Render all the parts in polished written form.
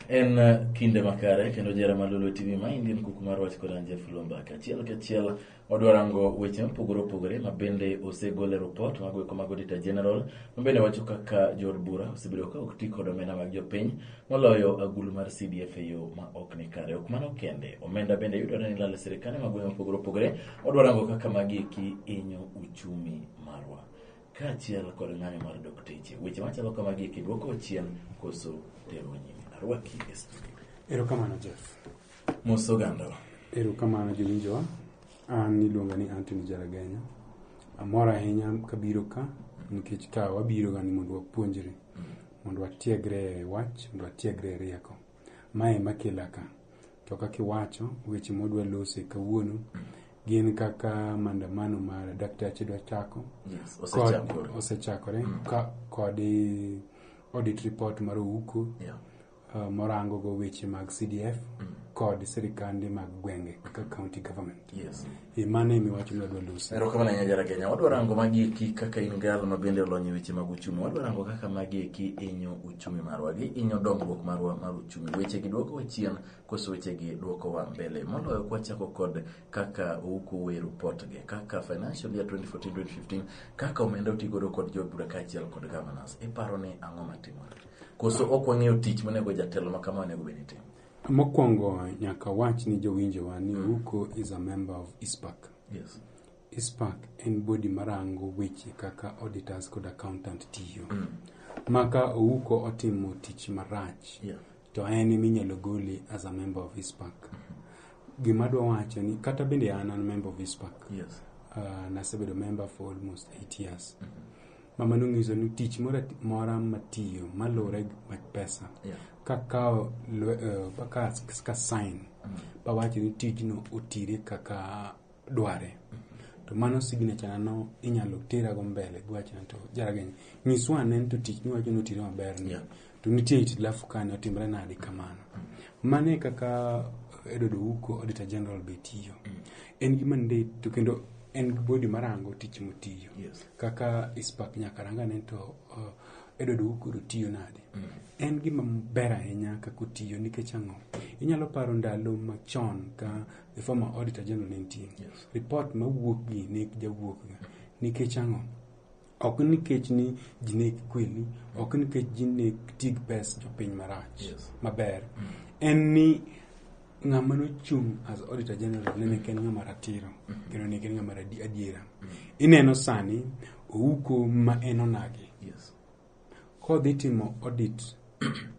En kinde makare kendo jera mar Lolwe TV ma Indian kuku mar wach kod an Jeff Lombaka. Achiel kachiel wadwa rango weche mopogore opogore ma bende osegol e report mago eko mag Auditor General ma bende wacho kaka jood bura osebedo ka ok ti kod omenda mag jopiny moloyo agulu mar CDF e yo ma ok ni kare. Ok mano kende, omenda bende yudore ni lal e sirikande mag gwenge mopogore opogore. Wadwa rango kaka magi eki hinyo uchumi marwa kaachiel kod ng'anyo mar dok teche. Weche machalo kamagi eki duoko chien koso tero nyime. Arwaki e studio. Erokamano Jeff. Mos ogandawa. Erokamano jowinjowa. An iluonga ni Anthony Jaragenya. Amor ahinya kabiro ka nikech ka wabiro ga ni mondo wapuonjre, mondo watiegre e wach, mondo watiegre e rieko. Mae ema kela ka. To kaka iwacho, weche mwadwa lose kawuono gin kaka maandamano mar daktache dwa chako. Yes, osechakore. Osechakore. Ka, kod audit report mar Ouko. Morango go weche mag CDF kod sirikande mag gwenge kaka county government. E mano ema iwacho ni wadwa loso. Erokamano ahinya Jaragenya. Wadwa rango magi eki kaka in gal ma bende olony e weche mag uchumi. Wadwa rango kaka magi eki hinyo uchumi marwa. Gi hinyo dongruok marwa mar uchumi. Weche gi duokowa chien koso weche gi duokowa mbele. Moloyo kwachako kod kaka Ouko wuoyo e report gi, kaka financial year 2014-2015, kaka omenda oti godo kod jood bura kaachiel kod governors. Iparo ni ang'o matimore? Koso ok wang'eyo tich monego jatelo ma kama onego bed ni timo? Mokwongo nyaka wach ni jowinjowa ni Ouko is a member of ICPAK. ICPAK en body marango weche kaka auditors kod accountant tiyo. Ma ka Ouko otimo tich marach, to en ema inyalo gole as a member of ICPAK. Gima adwa wacho ni kata bende an member of ICPAK. Nasebedo member for almost 8 years. Ma mano nyiso ni tich moro mora matiyo malure gi wach pesa. Kakawo ka sign bawacho ni tijno otire kaka dware. To mano signature na no inyalo tera go mbele giwacho ni to Jaragenya nyiswa ane ni to tich miwacho ni otire maber ni. To nitie hitilafu kane otimre nade kamano. Mano e kaka Edward Ouko Auditor General be tiyo. En gi mandate to kendo en gi body marango tich motiyo. Kaka ICPAK nyaka rang ane to Edward Ouko to tiyo nade. En gima ber ahinya kaka otiyo nikech ang'o? Inyalo paro ndalo machon ka the former Auditor General ne nitie. Report mawuok gi ne jawuok ga. Nikech ang'o? Ok nikech ni ji ne kweli, ok nikech ji ne ti gi pes jopiny marach, maber. En ni ng'ama nochung' as Auditor General ne en ng'ama ratiro, kendo ne en ng'ama adiera. Ineno sani Ouko ma en onagi. Kodhi timo audit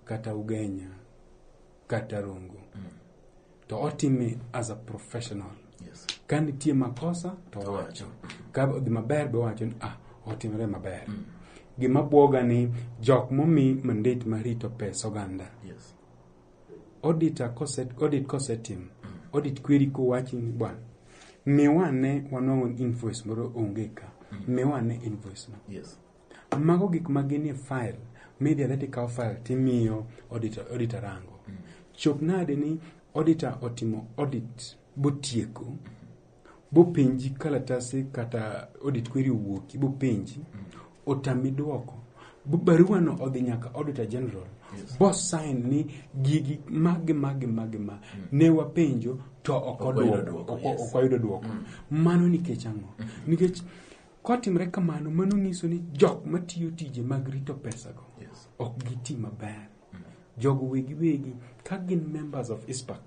kata Ugenya kata Rongo, to otime as a professional. Ka nitie makosa to owacho. Ka odhi maber be owacho ni otimore maber. Gima bwoga ni jok momi mandate mar rito pes oganda. Auditor audit kosetim, audit query kowachi ni bwana, miwane wanwang'o ni invoice moro onge ka. Miwane invoice no. Mago gik ma gin e file, midhi adhi tikawo file timiyo auditor rango. Chop nade ni auditor otimo audit botieko, bopenji kalatase kata audit query owuoki, bopenji, otami duoko. Barua no odhi nyaka Auditor General. Bo sign ni gigi magi magi magi ma ne wapenjo to ok Ok wayudo oduoko, duoko, yes. ok wayudo duoko. Mano nikech ang'o? Nikech kotimre kamano, mano nyiso ni jok matiyo tije mag rito pesago ok giti maber. Jogo wegi wegi ka gin members of ICPAK,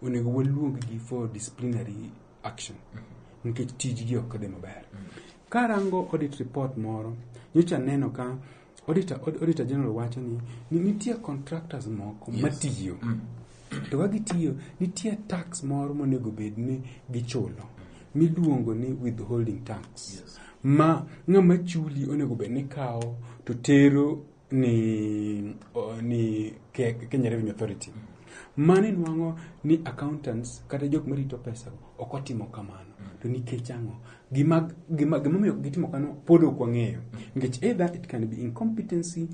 onego waluong-gi for disciplinary action nikech tijgi ok dhi maber. Karango audit report moro, nyocha aneno ka Auditor General wacho ni nitie contractors moko matiyo. To ka gitiyo, nitie tax moro monego bed ni gichulo miluongo ni withholding tax. Ma ng'ama chuli onego bed ni kawo to tero ni Kenya Revenue Authority. Mano inwang'o ni accountants kata jok marito pesa go ok otimo kamano. To nikech ang'o? Gimomiyo gitimo kamano pod ok wang'eyo. Nikech either it can be incompetency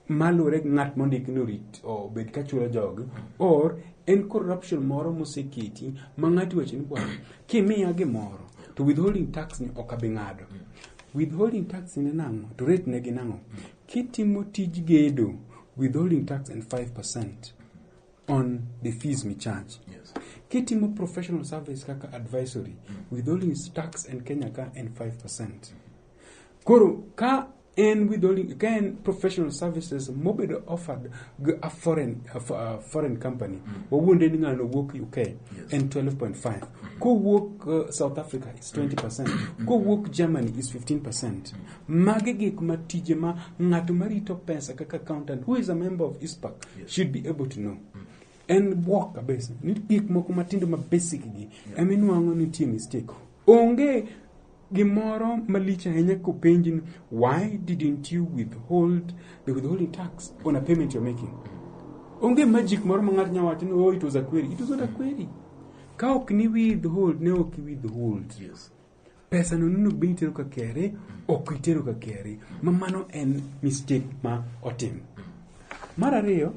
maluwore gi ng'at mondik ni orit obed ka chulo jogi, or en corruption moro moseketi ma ng'ato wacho ni bwana kimiya gimoro to withholding tax ni ok abi ng'ado. Withholding tax ni nang'o? To rate ne gi nang'o? Kitimo tij gedo Withholding tax en 5% on the fees mi charge. Kitimo professional service kaka advisory, withholding tax en Kenya ka en 5%. Koro ka en withholding, ka en professional services mobedo offered gi a foreign company, wawuonde ni ng'ano wuok UK, en 12.5. Kowuok South Africa is 20%. Kowuok Germany is 15%. Magi gik ma tije ma ng'ato marito pesa kaka accountant who is a member of ICPAK should be able to know. En buok kabisa ni gik moko matindo ma basic gi ema inwang'o nitie mistake. Onge gimoro malich ahinya kopenji ni why didn't you withhold the withholding tax on a payment you're making. Onge magic moro ma ng'ato nyalo wacho ni, "Oh, it was a query." It was not a query. Ka ok ni withhold, ne ok withhold. Pesa no nonego bed ni itero ka KRA, ok itero ka KRA. Ma mano en mistake ma otim. Mar ariyo,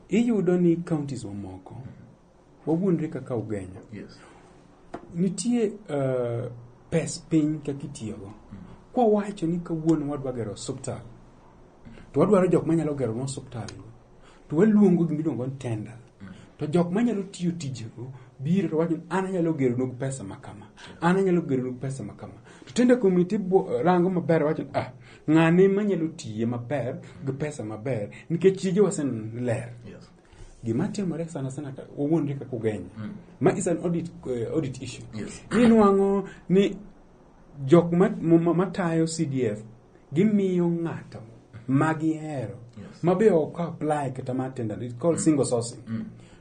iyudo ni counties mamoko wawuondre kaka Ugenya. Nitie pes piny kaka itiyogo. Kwawacho ni kawuono wadwa gero osuptal, to wadwaro jok manyalo geronwa osuptal go, to waluongo gima iluongo ni tender. To jok manyalo tiyo tijego biro to wacho ni an anyalo geronu gi pesa ma kama, an anyalo geronu gi pesa ma kama. To tender committee rango maber, wacho ni, ah, ng'ane manyalo tiye maber gi pesa maber nikech tije waseneno ni ler. Gima timore sana sana ka wawuondre kaka Ugenya. Ma is an audit issue. Ni nwang'o ni jok matayo CDF gimiyo ng'ato ma gihero ma be ok apply kata mar tender. It's called single sourcing.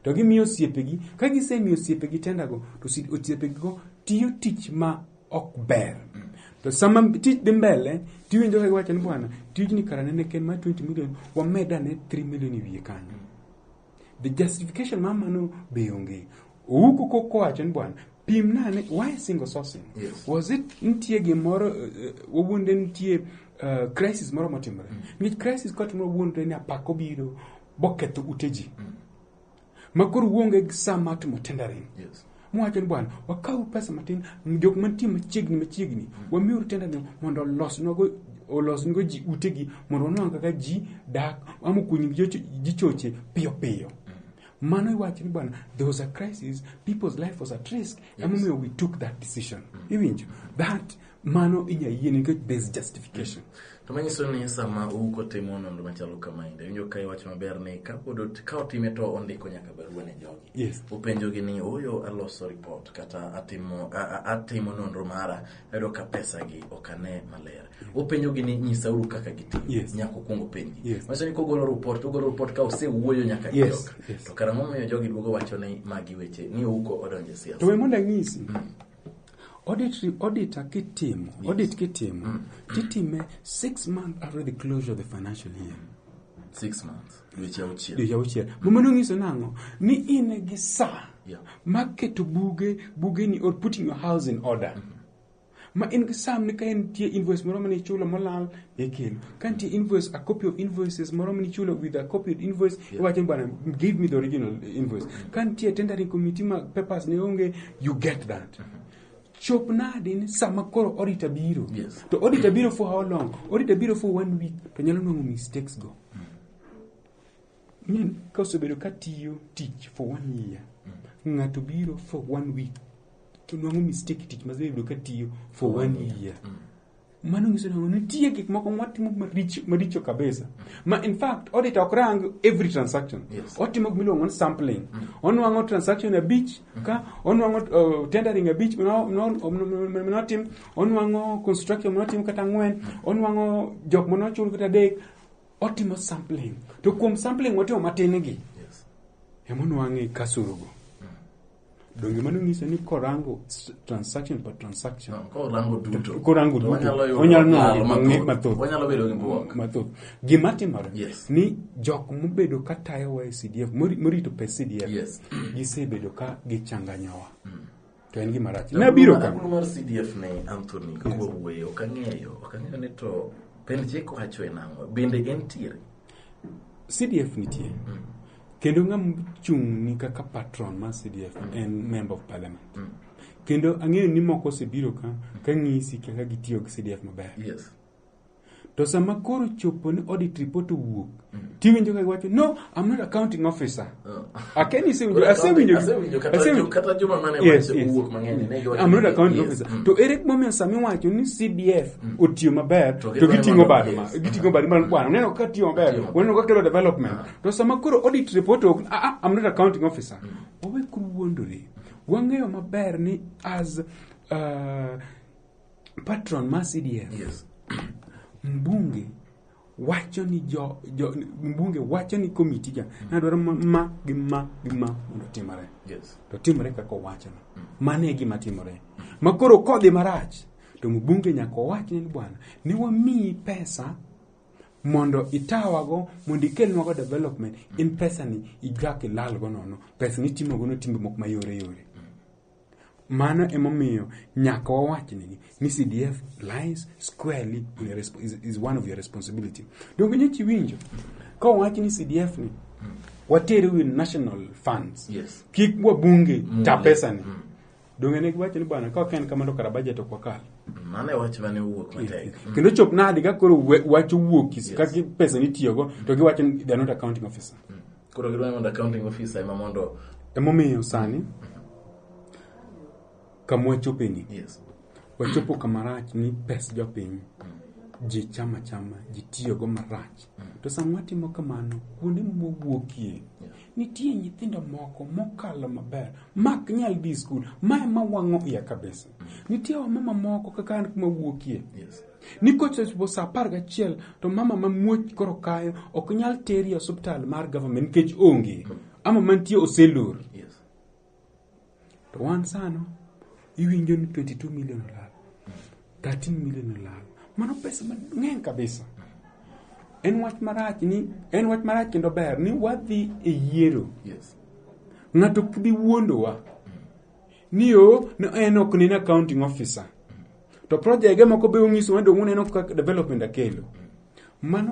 To gimiyo osiepegi. Ka gisemiyo osiepegi tender go, to osiepegi go tiyo tich ma ok ber. To sama tich dhi mbele, tiwinjo ka giwacho ni, "Bwana, tijni kara nene en mar 20 million, wamed ane 3 million e wiye kanyo." The justification mar mano be onge. Ouko kowacho ni, "Bwana, pim nane." Why single sourcing? Was it nitie gimoro, wawuonde nitie crisis moro motimore? Nikech crisis kotimore, wawuondre ni apaka obiro boketho ute ji ma koro uonge gi sa mar timo tendering. Mwacho ni, "Bwana, wakaw pesa matin, jok mantie machiegni machiegni, wamiuru tender ni mondo olosnego ji utegi mondo wanwang' kaka ji dak ama okuny ji choche piyo piyo." Mano iwacho ni, bwana, there was a crisis, people's life was at risk, emomiyo we took that decision. Iwinjo that mano inya yie nikech there's justification. To manyiso ni sama Ouko timo nonro machalo kamaendi, awinjo ka iwacho maber ni ka otime to ondiko nyaka barua ne jogi. Openjogi ni, "Ooyo, aloso report kata atimo nonro mara, ayudo ka pesa gi ok ane maler." Openjogi ni, "Nyisauru kaka gitiyo." Nyaka okuong openjgi. Manyiso ni kogolo report, to ogolo report ka osewuoyo nyaka gi joka. To kara momiyo jogi duogo wacho ni magi weche ni Ouko odonjo e siasa? To we mondo anyisi, auditor kitimo audit, kitimo titime 6 months after the closure of the financial year. 6 months, dweche 6. Dweche 6. Ma mano nyiso nang'o? Ni in gi sa mar keto buge bugeni or putting your house in order. Ma in gi sa ni ka nitie invoice moro mane ichulo molal, ikelo. Ka nitie invoice, a copy of invoices moro mane ichulo with a copy of invoice, iwacho ni, "Bwana, give me the original invoice." Ka nitie tendering committee ma papers ne onge, you get that. Chop nade ni sama koro auditor biro, to auditor biro for how long? Auditor biro for one week to nyalo nwang'o mistakes go. Ng'en ka osebedo ka tiyo tich for one year, ng'ato biro for one week to nwang'o mistake tich masebedo ka tiyo for one year. Mano nyiso nang'o? Nitie gik moko mwatimo maricho maricho kabisa. Ma in fact auditor ok rang every transaction. Otimo gimiluongo ni sampling. Onwang'o transaction 5 ka onwang'o tendering 5 manotim, onwang'o construction manotim kata 4, onwang'o jok manochul kata 3. Otimo sampling. To kuom sampling motimo matin gi, emonwang'e kasurugo. Donge mano nyiso ni korango transaction per transaction, No, korango duto, korango to duto, wanyalo yudo onyalo lal nwang'o mathoth. mathoth. Wanyalo bedo gi buok. Mathoth. Gima timore ni jok mobedo ka tayowa e CDF, morito pes CDF, gisebedo ka gichanganyowa. To en gima rach. Nabiro ka. Agulu mar CDF ne Anthony kowuoyo, ok ang'eyo ni to pend chik wacho e nang'o, bende entiere? CDF nitie. Kendo ng'ama chung' ni kaka patron mar CDF en member of parliament. Kendo ang'eyo ni moko osebiro ka ng'isi kaka gitiyo gi CDF maber. To sama koro chopo ni audit report owuok, tiwinjo ka giwacho no, I'm not accounting officer. Akia ni isewinjo, asewinjo. Asewinjo kata asewinjo. kata juma mane Yes, wacho yes. owuok mang'eny ne giwacho I'm not ni- accounting yes. officer. To ere momiyo sama iwacho ni CDF otiyo maber To to gidwaro giting'o mondo- bado ma yes. giting'o bado malo bwana uneno kaka tiyo maber Tiyo maber. uneno kaka kelo development to sama koro audit report ok I'm not accounting officer. Wawe wuondore. Wang'eyo maber ni as patron mar CDF mbunge wacho ni jo mbunge wacho ni komiti cha nadwaro ma gi ma gi ma mondo otimore to timore kaka owachono. Mano e gima timore. Ma koro kodhi marach to mbunge nyaka owach ni bwana ne wamiyi pesa mondo itawago mondo ikelnwago development in pesa ni ijak ilalgo nono pesa ni itimogo no timbe moko mayore yore. Mano emomiyo nyaka wawach negi ni CDF lies squarely on your is one of your responsibility. Donge nyocha iwinjo ka owach ni CDF ni watere with national funds. Kik wabunge ta pesa ni. Donge ne giwacho ni bwana ka ok en kamano to kara budget ok wakal. Mano e wach mane owuok matek. Kendo chop nadi ka koro wach owuok kaka pesa nitiyogo to giwacho ni they are not accounting officer. Koro gidwaro mondo accounting officer ema mondo Emomiyo sani kama wachopeni wachopo kama rach ni pes jopiny ji chama chama ji tiyogo marach to sama watimo kamano kuonde mwawuokie nitie nyithindo moko mokalo maber mak nyal dhi skul mae ma wang'o iya kabisa nitie wamama moko kaka an kuma wuokie ni kochopo saa 11 to mama ma muoch koro kayo ok nyal teri e osiptal mar government nikech onge ama mantie oselor to wan sano iwinjo ni 22 million olal 13 million olal mano pesa mang'eny kabisa en wach marach ni en wach marach kendo ber ni wadhi e yiero ng'ato ok bi wuondowa ni o ne en ok ne en accounting officer to projege moko be ong'iso wa dong uneno kaka development akelo mano.